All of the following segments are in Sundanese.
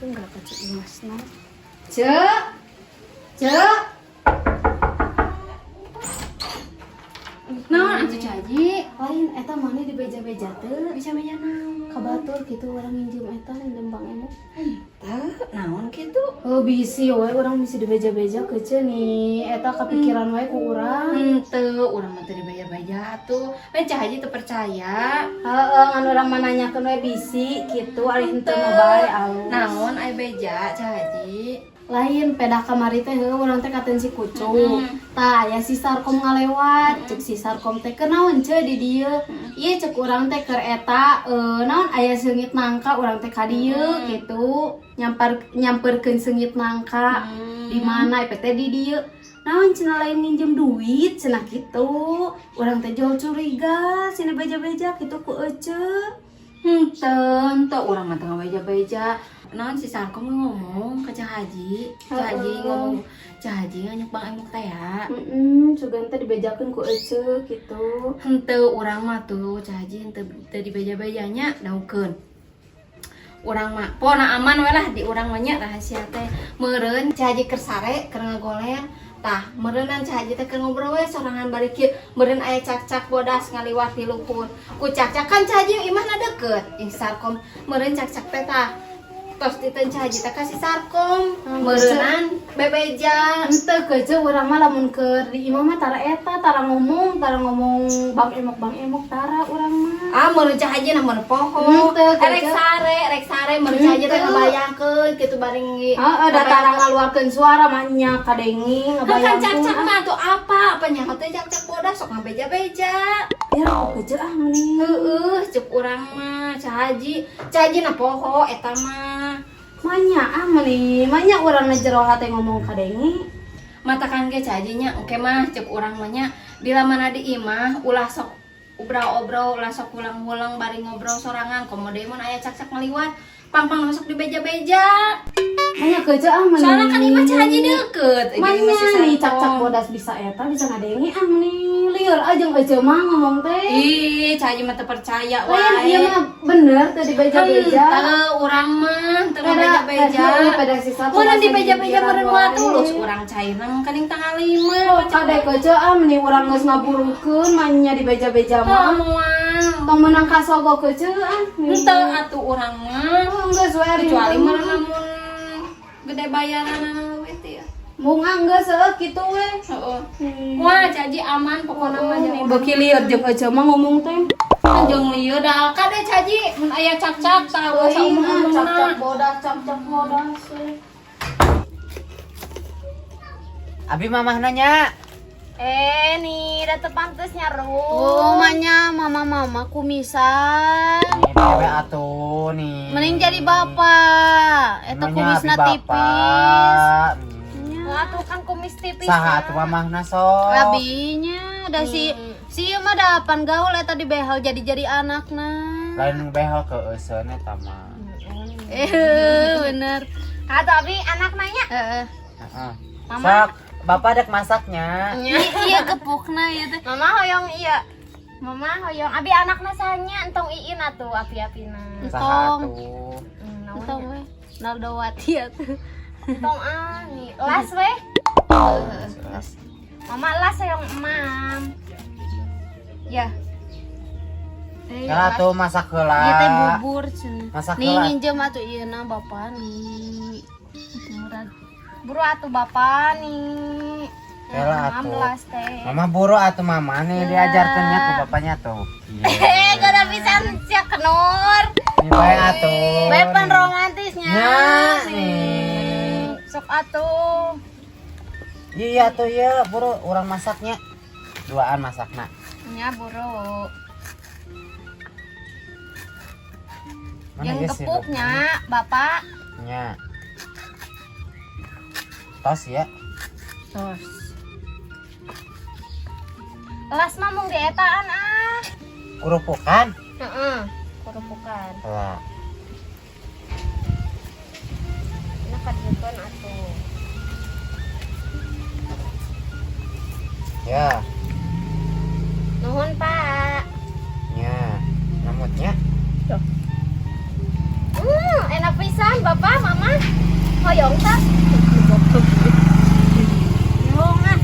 Disamperkeun geura ka Ceu Imasna. Ceu. Ceu. Naon atuh, Caji? Lain eta maneh dibeja-beja teu? Beja-beja naon? Ka batur kitu urang nginjem eta, nginjem Bang Emok. Teu, naon kitu? Oh, bisi we urang bisi dibeja-beja ke Ceu nih. Eta kepikiran wae ku urang. Henteu, urang mah teu dibeja-beja atuh. Lain Ceu Haji teu percaya. Heeh, ngan urang mah nanyakeun we bisi kitu, ari henteu mah bae alus. Naon aya beja, Ceu Haji? Lain pedah kamari teh heuh urang teh katen si Kucu. Tah aya si Sarkom ngalewat, cek si Sarkom teh, "Kunaon Ceu di dieu?" Ieu cek urang teh keur eta naon aya seungit nangka urang teh ka dieu gitu. Nyampar nyamperkeun seungit nangka. Di mana ieu teh di dieu. Naon cenah, lain nginjem duit cenah kitu. Urang teh jol curiga cenah beja-beja kitu ku ece. Henteu, henteu urang mah teu ngabeja-beja. Naon si Sarkom ngomong ke Ceu Haji? Ceu Haji ngomong, Ceu Haji nganyuk Bang Emok teh ya. Heeh, sugan teh dibejakeun ku ece gitu. Henteu, urang mah tuh Ceu Haji henteu teu dibeja-bejanya, daukeun. Urang mah pokona aman we lah di urang mah nya rahasia teh. Meureun Ceu Haji keur sare, keur ngagoler. Tah, meureunan Ceu Haji teh keur ngobrol we sorangan bari kieu, meureun aya cakcak bodas ngaliwat di luhur. Ku cakcak kan Ceu Haji imahna deukeut. Ih, Sarkom meureun cakcak teh tah. Tos diteun Ceu Haji teh ka si Sarkom. Meureunan bebeja. Henteu kece, urang mah lamun keur di imah mah tara eta, tara ngomong Bang Emok, Bang Emok tara urang mah. Ah, meureun Ceu Haji nah meureun poho. Henteu, Eh, rek sare, rek sare meureun Ceu Haji teh Henteu. ngabayangkeun kitu bareng. Heeh, da tara ngaluarkeun suara mah nya kadenge Kan ngabayangkeun. cakcak mah tuh apa? Apa nyaho teh cakcak bodas sok ngabeja-beja. Ya kece ah mending. Heeh, cek urang mah Ceu Haji. Ceu Haji na poho eta mah. Manya ah meni, manya urang na jero hate ngomong kadenge. Matakan ge Ceu Haji nya, oke mah cek urang mah nya bila mana di imah ulah sok obrol-obrol, ulah sok ulang-ulang bari ngobrol sorangan, komo deui mun aya cakcak ngaliwat, pang-pang masuk di beja-beja. Manya kece ah meni. Soalnya kan imah Ceu Haji deket jeung Manya imah si nih Sarkom. Cakcak bodas bisa eta bisa ngadenge ah meni lieur aja ece mah ngomong teh. Ih, Ceu Haji mah teu percaya Lain wae. ieu mah bener teh di beja-beja. Henteu, urang mah teu beja-beja. Pada si satu Meureun di beja-beja meureun moal tulus urang cairna mungkin tanggal 5. Oh, kade kece ah meni urang geus ngaburukeun manya di beja-beja mah. Moal. Tong meunang kasogo kece ah. Henteu atuh urang mah. Oh, geus we ari Kecuali henteu meureun mah. lamun gede bayaran leuwih teh ya. Mung ah geus heueuh kitu we. Heeh. Wah, Ceu Haji aman pokona mah jadi. Beuki lieur jeung ece mah ngomong teh. Kan jeung lieur da kade Ceu Haji mun aya cakcak tah ulah Euy, ah, saumur-umurna. Cakcak bodas, cakcak bodas we. Abi mamah nanya. Eh, nih, udah tepantesnya, Ru. Oh, manya mama-mama kumisan. Nih, bebe atuh nih. Mending jadi bapak. Eta Emangnya kumisna abi tipis. bapak. Wah, tuh kan kumis tipis. Saha atuh mamahna sok? Abinya da si si ieu mah da pan gaul eta di behel jadi-jadi anakna. Lain behel ke euseun eta mah. Eh, bener. Atau abi anak nanya. Heeh. Heeh. Sok, bapak dek masaknya. Iya gepukna ieu teh. Mama hoyong iya. Mama hoyong abi anakna sahanya entong iin atuh api-apina. Saha Entong. atuh? Entong we. Naldowati atuh. Entong ah nih. Las we. Mama las hoyong emam. Ya. Eh, Ya tuh masak heula. Ieu teh bubur cenah. Masak Nih heula. nginjem atuh ieu na bapak nih. Murad. Buru atuh bapak nih. Heula atuh. Las teh. Mama buru atuh mama nih diajarkeunnya ku bapaknya tuh. Iya. Eh, gak ada bisa siak kenur. Nih bae atuh. Bae pan romantisnya. Ya, nih. Sok atuh. Iya tuh ya, buru urang masaknya. Duaan masakna. Nya buru. Mana Yang ge gepuknya bapak. Nya. Tos ya. Tos. Las mah mung dietaan ah. Kurupukan. Heeh. Kurupukan. Lah. Nah kadieukeun atuh. Ya. Nuhun, Pak. Nya. Namutnya. Enak pisan Bapak, Mama. Hoyong teu? Hoyong ah.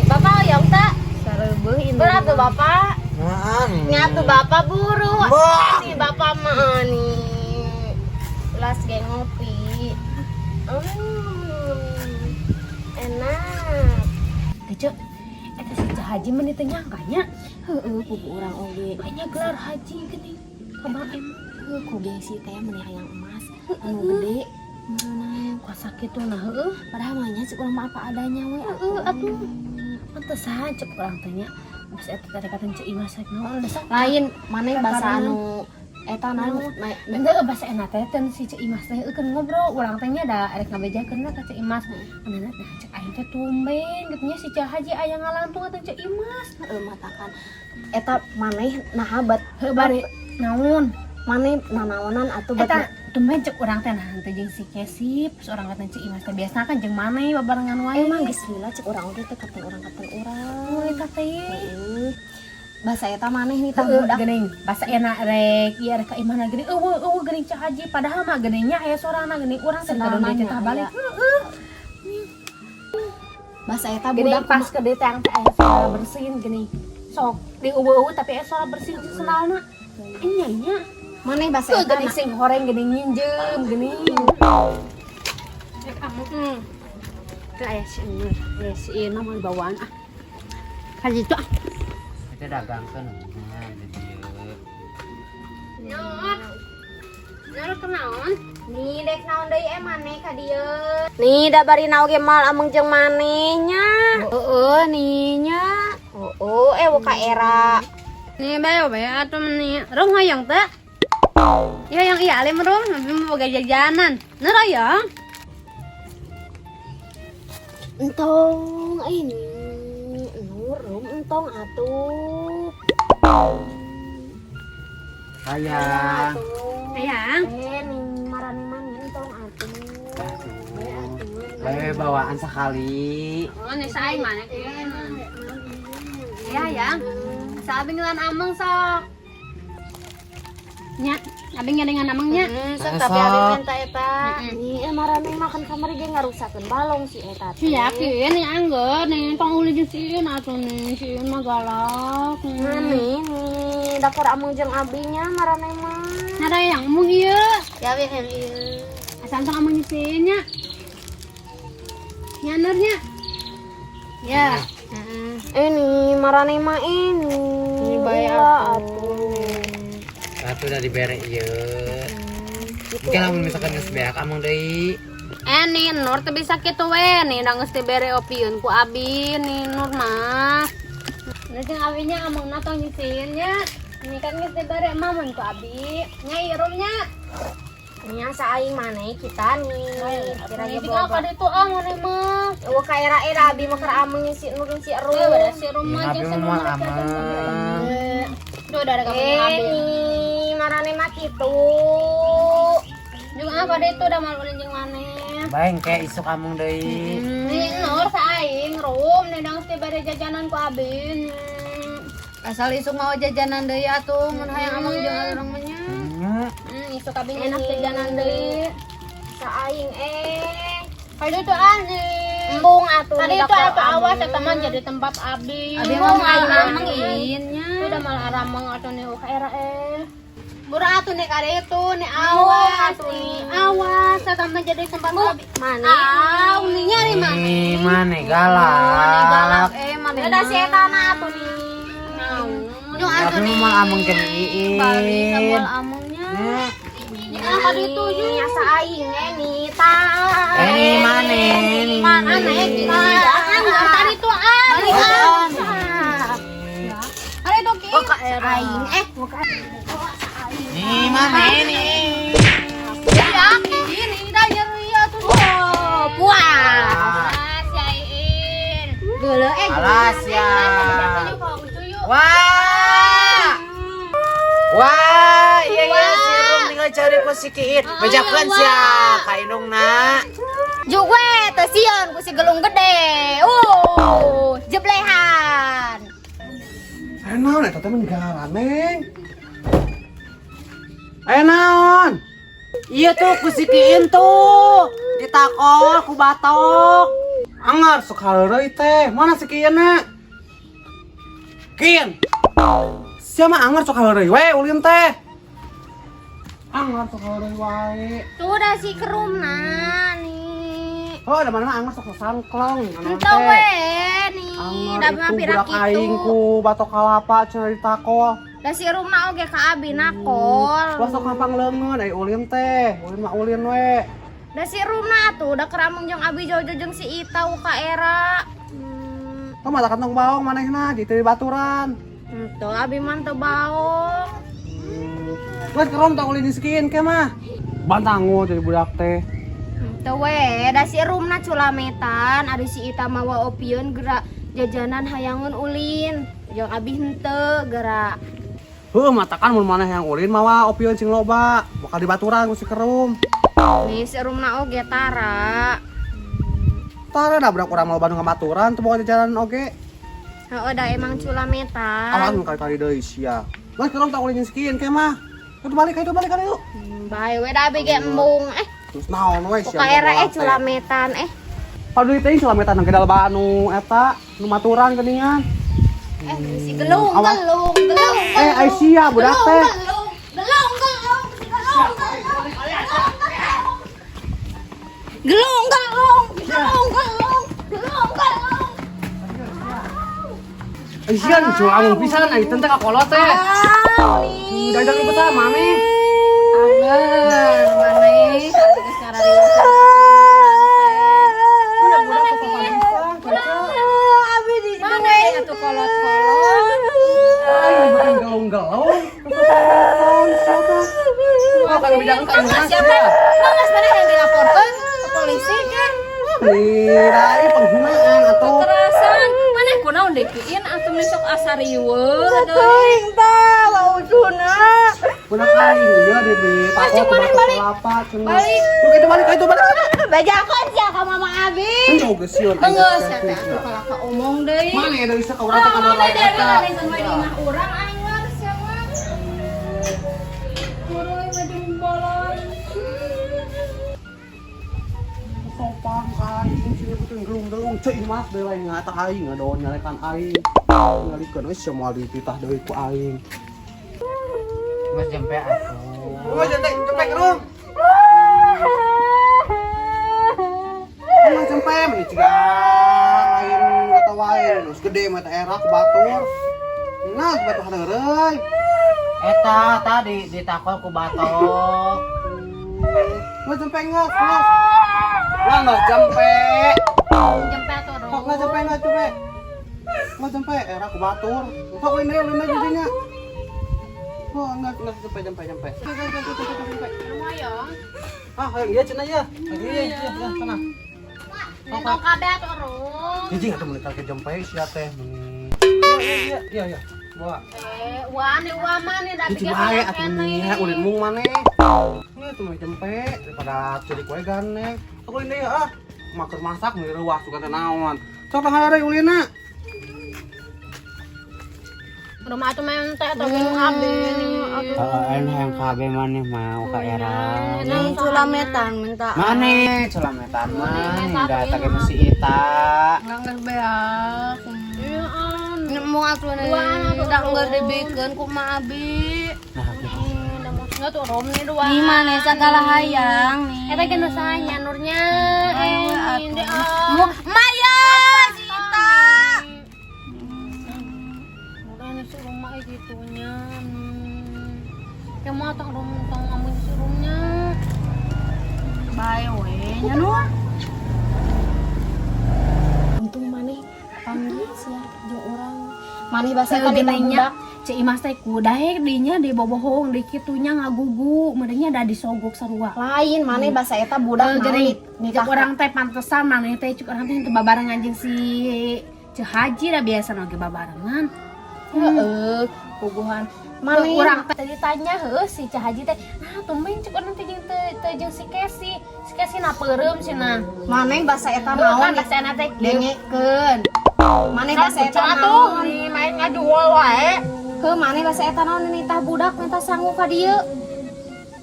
Bapak hoyong teu? Sareubeuh ini. Berat tuh, Bapak. Maan. Nyatu Bapak buru. Wah. Nih Bapak mah nih. Ulas ge ngopi. Enak. Ece, eta si Ceu Haji mah teu nyangka nya. Heeh, pupu urang oge. Kayaknya gelar haji geuning. Ka Bang Em. Heuh, ku gengsi teh meuni hayang emas anu gede. Meureunan. Kuasa kitu nah heueuh. Padahal mah nya cek urang mah apa adanya we. Heeh atuh. Pantesan cek urang teh nya. Bas eta teh kata Ceu Imas rek naon dasar. Lain maneh basa anu eta naon Henteu, bahasa enak teh teh si Ceu Imas teh eukeun ngobrol urang teh nya da erek ngabejakeun ka Ceu Imas. Manehna nah cek aing teh tumben gitu nya si Ceu Haji aya ngalantung atuh Ceu Imas. Heeh, matakan eta maneh naha bat Heuh, bari naon? Maneh nanaonan atuh bat? Eta tumben cek urang teh nah teh jeung si Kesip, terus urang kata Ceu Imas teh biasa kan jeung maneh babarengan wae. Emang geus lila cek urang oge teh katen urang katen urang. Oh, eta teh. Heeh. Bahasa eta maneh nih tah Heueuh, budak. Geuning basa enak rek ieu rek ka imahna geuning euweuh euweuh geuning Ceu Haji, padahal mah geuning nya aya sorana geuning urang teh Sendalna kudu nya dititah balik. aya. Heueuh. Bahasa eta Geuning budak pas ke dieu teh teh aya suara bersin geuning. Sok di euweuh-euweuh tapi aya suara bersin di sendalna. Nya nya. Maneh bahasa Heuh, eta geuning sing horeng geuning nginjem geuning. Rek amuk. Teh aya si Nur, aya si Ina mau bawaan ah. Ka ditu ah. Itu dagangkeun nah di dieu. Nyot. Nyot kenaon? Nih dek naon deui eh maneh ka dieu. Nih da bari oge mal ameng jeung maneh nya. Heeh nih nya. Heeh eh ka era. Nih bae bae atuh nih. Rum hoyong teu? Ya yang iya alim rum, abi mau boga jajanan. Nur hoyong? Entong ini Nur rum entong atuh. Sayang. Sayang. Eh nih marani maneh entong atuh. Atuh. Bae bawaan sekali. Oh, nih saing mana Ya, yang. Sabi ngelan ameng sok. Nya, abi ngelingan amengnya. Sok Nah, tapi abi sok. minta eta. Nih eh marani makan kamari ge ngarusakeun balong si eta teh. Si yakin nih angger nih tong uli jeung si Iun atuh nih si Iun mah galak. Maneh nih dakor ameng jeung abinya marane mah. Nada yang ameng ieu. Ya abi yang ieu. Asal tong ameng si Iun nya. Nya Nur nya. Ya. Ini marane mah ini. Ini bae Ulah atuh. Atuh udah dibere ieu. Mungkin lamun misalkan geus beak amang deui. Eh nih Nur teu bisa kitu we nih da geus dibere opieun ku abi nih Nur mah. Nah jeung abinya amengna tong nyisiin nya. Ini kan geus dibere mamun ku abi. Nya ieu nya. Ini asa aing maneh kita nih. Kira Ini ge tinggal boga. ka ditu ah ngene mah. Eueuh ka era-era abi mah keur ameng si Nur jeung si Rum. Eh, beda si rumah Abi jeung si mah rumah ameng. Duh, udah ada kamu Eh abi. nih marane mah kitu. Jeung ah ka ditu da malu jeung maneh. Bae engke isuk amang deui. Nih Nur saing rum nih dang dibere jajanan ku abi. Asal isuk mau jajanan deui atuh mun hayang amang jeung urang mah nya. Nya. Isuk abi enak jajanan deui. Sa aing eh. Ka ditu ah nih. Embung atuh Tadi nih itu dakor atuh awas ameng. eta mah jadi tempat abi. Abi mah mau ameng iin nya. Udah malah arameng atuh nih ka era eh. Buru atuh nih ka ditu nih awas nih awas eta mah jadi tempat abi. Maneh. Aw, nih nyari mana? Ih, maneh galak. Eh maneh. Ada si eta na atuh nih. Nyung atuh Abi nih. mah ameng jeung Iin. Bari samuel amengnya. Nya. Nih ah ka ditu Nih asa aing eh nih tah. Eh maneh nih. Mana kita? Kan tadi tuh ah. Nih ah. Ada itu ki. Aing eh Nih maneh nih. Ya, ini dah nyeri atuh. Oh, puas. Si Ain. Geuleuh eh. Alas ya. Wah. Wah, iya iya si Rum tinggal cari ku si Kiin. Bejakeun sia ka indungna. Juk we teu sieun ku si gelung gede. Jeblehan. Aya naon eta teh meni neng? Aya naon? Iya tuh ku si Kiin tuh. Ditakol ku batok. Anggar sok heureuy teh. Mana si Kian na? Kian. Sia mah anggar sok heureuy we ulin teh. Anggar sok heureuy wae. Tuh udah si kerumna nih. Oh, ada mana mah anggar sok sangklong. Entah we nih, Anggar da itu mah pira budak aing kitu. ku batok kalapa cenah ditakol. Da si rumna oge ka abi nakol. Wah sok gampang leungeun ai ulin teh. Ulin mah ulin we. Da si rumna tuh da keramung jeung abi jojo jeung si Ita ka era. Tong mata kantong baong manehna di teu baturan. Henteu abi mah teu baong. Wes kerom tong ulin disieun ke mah. Bantangu jadi budak teh. Henteu we, da si rumna culametan, ari si Ita mawa opieun gerak jajanan hayangeun ulin. Jeung abi henteu gerak. Heuh, matakan mun maneh yang ulin mawa opieun sing loba, bakal dibaturan ku si kerum. Nih si rumna oge tara. Tara da budak urang loba nu ngamaturan teu boga jajanan oge. Heeh, da emang culametan. Awas mun kali-kali deui sia. Wes kerom tong ulin disieun ke mah. Itu balik, itu balik yuk. Bae we da abi ge embung. Terus naon we sia. Ka era culametan eh. Paduli teh culametan nang loba anu eta nu maturan geuningan. Si gelung, Awas. gelung, gelung. Eh, ai sia budak teh. Gelung, gelung, gelung, gelung, gelung, gelung, gelung, gelung, gelung, gelung. Ai sia nu culang pisan ai teh ka kolot teh. Dagang ribet sama maneh. Angger maneh geus ngarariweuh. Budak-budak kok pisan. Abi di Maneh atuh kolot-kolot. Ai bukan gelung-gelung. Wah, kalau bilang kan Siapa? Manggas maneh yang dilaporkan ke polisi kan? Nih, penghinaan atau Kekerasan. Maneh kunaon dekiin atuh meni sok asa riweuh deui. Teuing tah lausuna. budak aing dia di Masuk, takut balik, balik. kelapa cenah. Balik. Tuh, itu balik, itu balik. Bejakeun sia ka mama abi. Jauh geus sieun. Geus ya teh atuh kalah ka omong deui. Mana ya bisa ka urang teh ka Mana lain dari eta. mana sampai di imah urang anggar sia mah. Kuruy mah jembolan. Sopan ka aing sih nyebutin gelung-gelung ceuh mah deui lain ngata aing ngadon nyalekan aing. Ngalikeun we semua dititah deui ku aing. Mas jempe atuh. Oh, jempe jempe kerum. Emang jempe meni ciga lain kata wae geus gede mah teh era ku batur. Nah, ku batur heureuy. Eta tadi ditakol ku batok. Nggak jempe nggak, nggak. Lah nggak jempe. Jempe atuh Sok nggak jempe nggak jempe. Nggak jempe, era ku batur. Sok ulin deui, ulin deui jadinya. Oh, enggak jempe jempe jempe. Jempe jempe jempe jempe. Lumayan. Ah, hayang ieu cenah ya. Iya, iya, iya, sana. Nentong kabeh atuh rum. Jijing atuh mun ke jempe sia teh. Iya, iya, iya, iya. Bawa. Eh, wah nih wah mana da Jijing bae atuh nih, ulin mung maneh. Ini tuh mah jempe daripada cerik wae gandeng. Sok ulin deui ah. Maker masak meuni reuah sugan teh naon. Sok tah heureuy ulinna. Rumah atuh main teh atau minum abi nih. Heeh, hayang kabeh maneh mau ka era. Nang culametan minta. Maneh culametan mah da teh si Ita. Nggak beak. Iya, an. Nemu atuh nih. Da geus dibikeun ku ma abi. Nah, gitu. Enggak tuh rom nih dua. Di mana segala hayang nih. Eta ge nu sahanya Nurnya. Eh, ini ah. Maya si Ita. Udah nih si rumah gitunya. Ya mau tong rum tong amun si rumnya. Bae we nya Nur. Untung maneh panggil sia jeung urang. Maneh basa Saya kan oge eta nanya, budak. Ceu Imas teh ku daek dinya dibobohong di kitunya ngagugu, merenya da disogok sarua. Lain maneh basa eta budak Eh, gini, nitah cek urang teh pantesan maneh teh cek urang teh teu babarengan jeung si Ceu Haji da biasa oge babarengan. Heeh, puguhan. Maneh Urang teh tadi tanya heuh si Ceu Haji teh, nah tumben cek urang teh jeung teu jeung si Kesi. Si Kesi na peureum cenah. Maneh basa eta Heuh kan basa teh dengekeun. Maneh basa eta atuh nih main ngajual wae. Heuh maneh basa eta naon nitah budak minta sangu ka dieu.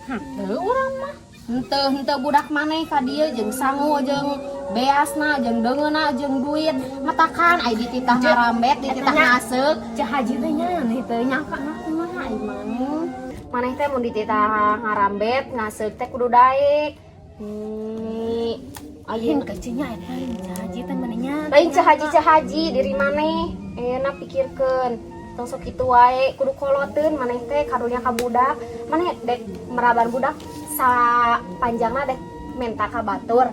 Henteu urang mah. Henteu henteu budak maneh ka dieu jeung sangu jeung beasna jeung deungeunna jeung duit. Matakan ai dititah ngarambet, dititah ngaseuk. Ceu Haji teh nya nih teu nyangka na kumaha ai maneh. Maneh teh mun dititah ngarambet, ngaseuk teh kudu daek. Nih, Ayeuna ayeuna kecilnya eta Ceu Haji teh maneh nya. Lain Ceu Haji Ceu Haji diri maneh. Enak pikirkeun. Tong sok kitu wae kudu koloteun maneh teh karunya ka budak. Maneh dek meraban budak sapanjangna dek menta ka batur.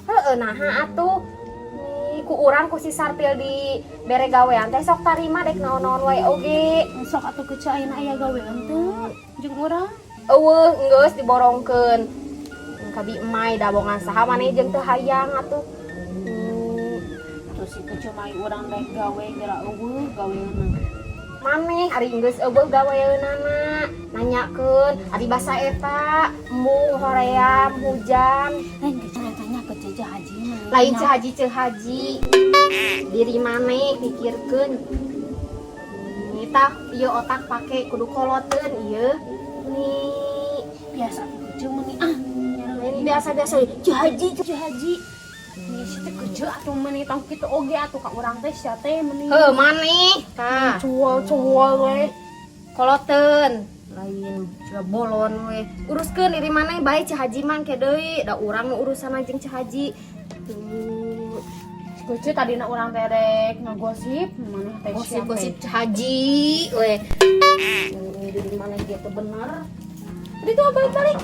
Heeh, naha atuh. Nih, ku urang ku si Sarpil di bere gawean teh sok tarima dek naon-naon wae oge. Sok atuh kecil ayeuna aya gawean teu jeung urang. Eueuh, geus diborongkeun. Kabi emai dabongan saha maneh jeung teu hayang atuh. Terus si kecil mah urang dek gawe geura eueuh gaweanna. Maneh ari geus eueuh gaweunana nanyakeun ari basa eta embung hoream hujan. Lain kecil eta nya ke Ceu Haji mah. Lain Ceu Haji Ceu Haji diri maneh pikirkeun. Nih tah ieu otak pake kudu koloteun ieu nih. Biasa atuh kecil meni ah. Lain biasa-biasa Ceu Haji Ceu Haji. Nih si teh kecil atuh meni tong kitu oge atuh ka urang teh sia teh meni. Heuh, maneh tah Cuol-cuol we. Koloteun lain coba bolon we, uruskeun diri maneh bae. Ceu Haji mah ke deui da urang nu urusan jeung Ceu Haji tuh. Kecil tadina urang teh rek ngagosip maneh teh sia teh. Gosip-gosip Ceu Haji we. Ini diri maneh gitu bener. Udah tuh balik-balik.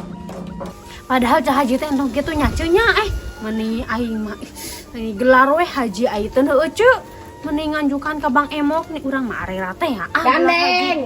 Padahal Ceu Haji teh entong kitu nya ceu nya eh meni aing mah ih, meni gelar we haji aing teh heueuh ceu. Meni nganjukan ka Bang Emok nih urang mah arera teh ya. Ah, gelar haji. Gandeng.